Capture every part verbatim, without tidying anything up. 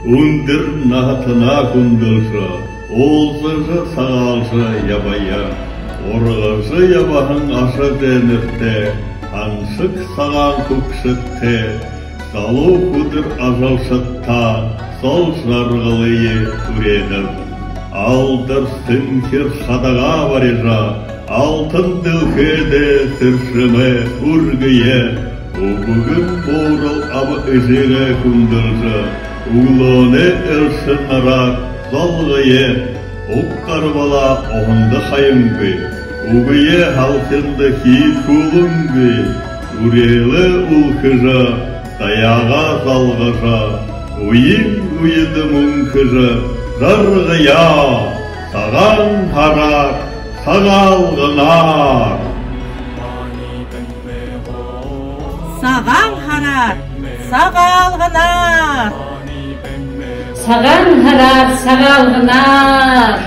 Үндэр наһатанаа хүндэлжэ, уулзажа, сагаалжа ябая. Ургажа ябаһан аша зээнэртэй, һаншаг сагаан хүгшэдтэй, залуу хүдэр ажалшадтаа зол жаргалые үреэнэб. Алдар сэнхир хадагаа барижа, алтан дэлхэйдээ сэржэмээ үргэе. Үбгэн буурал аба эжыгээ хүндэлжэ, үглөөнэй элшэн нараар золгоё. Уг гарбалаа уһанда хаянгүй, үгые һалхинда хиидхүүлэнгүй, үреэлээ үлхэжэ, заяагаа залгажа, үеын үедэ мүнхэжэ жаргая. Сагаан һараар, Сагаалганаар! Сагаан һараар, Сагаалганаар! Сагаан һараар, Сагаалганаар!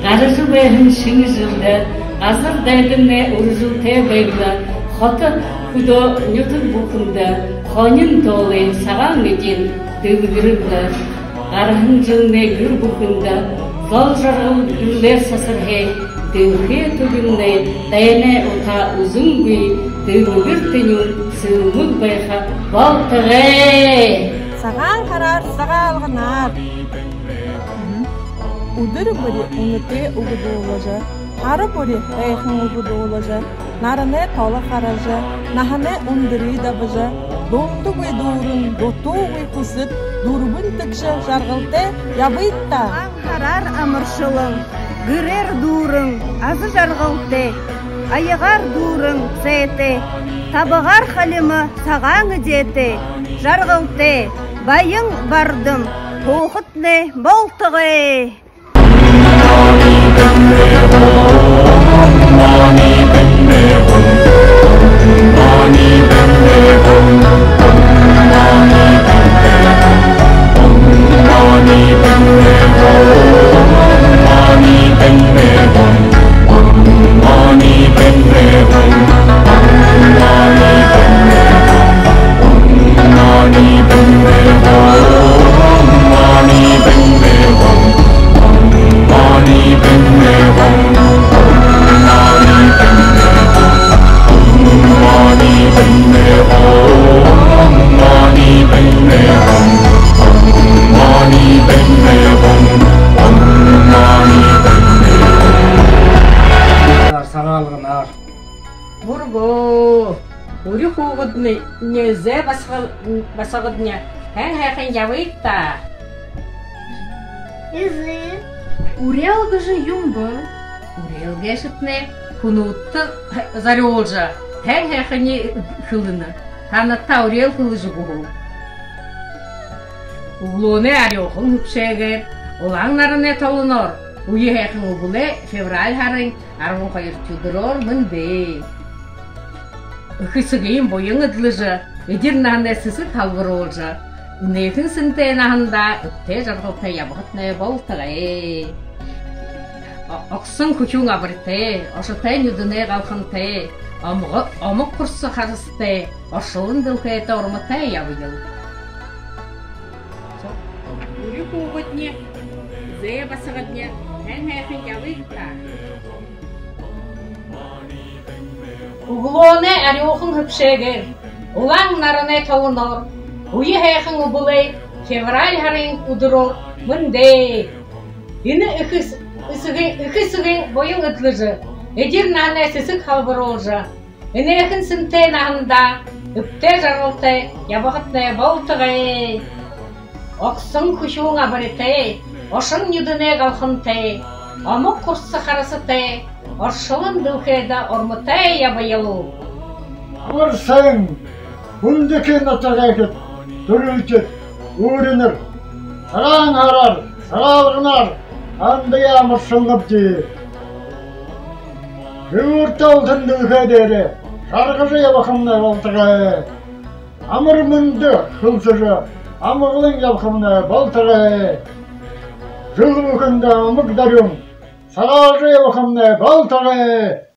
Гаража байһан шэнэ жэлдэ газар дайдамнай үржэлтэй байг лэ, хото хүдөө нютаг бүхэндэ хонин тоолой сагаан эдеэн дэлгэрэг лэ. Гараһан жэлнай гэр бүхэндэ зол жаргал гэрэлээр сасархай, дэлхэй түбиин дайнай утаа үзэнгүй, дэлгэр тэнюун сэлмэг байха болтогой. Сагаан һараар, Сагаалганаар! Үдэр бүри үнэтэй үгэ дуулажа, һара бүри һайхан үгэ дуулажа, наранай толо хаража, наһанай үндэрые дабажа, дундагүй дүүрэн, дутуугүй хүсэд, дүрбэн тэгшэ жаргалтай ябыт даа. Сагаан һараар амаршалан, гэрээр дүүрэн, аза жаргалтай, аягаар дүүрэн, зайтай, табагаар халима сагаан эдеэтэй, жаргалтай, баян бардам һуухатнай болтогой. Сагаалганаар. Мүргөө. Үри хүүгэдни, зээ басагад-, басагадни, һайн һайхан ябыт даа. Эжы. Үреэл гэжэ юун бэ? Үреэл гээшэтнай хүнүүдтэ зорюулжа, һайн һайханиие хэлэнэ. Таанадта үреэл хэлэжэ үгэхэ. Үглөөнэй арюухан һэбшээгээр, улаан наранай толоноор, үе һайхан үбэлэй февраль һарын арбан хоёрдохи үдэрөөр мэндэ! Эхэ эсэгын буян эдлэжэ, эдир наһанай сэсэг һалбаруулжа, энэхэн сэнтэй наһандаа эбтэй жаргалтай ябахатнай болтогой. О-, огсон хүхюун абаритай, ошотой нюдэнэй галхантай, омог-, омог хурса харасатай, оршолон дэлхэйдэ урматай ябаял. Үри хүүгэдни, зээ басагадни, һайн һайхан ябыт даа. Үглөөнэй арюухан һэбшээгээр, улаан наранай толоноор, үе һайхан үбэлэй февраль һарын үдэрөөр мэндэ! Энэ эхэ эс-, эсэгын, эхэ эсэгын буян эдлэжэ, эдир наһанай сэсэг һалбаруулжа, энэхэн сэнтэй наһандаа эбтэй жаргалтай ябахатнай болтогой. Огсон хүхюун абаритай, ошон нюдэнэй галхантай, омог хурса харасатай, оршолон дэлхэйдэ урматай ябаял. Амар сайн, хүндэтэ нютагайхид, түрэлхид, үүрэнэр! Сагаан һараар, Сагаалганаар тандаа амаршалнабди. Дэлгэртэ алтан дэлхэй дээрэ жаргажа ябахамнай болтогой. Амар мэндэ хэлсэжэ, амгалан ябахамнай болтогой. Жэл бүхэндэ омог дорюун сагаалжа ябахамнай болтогой.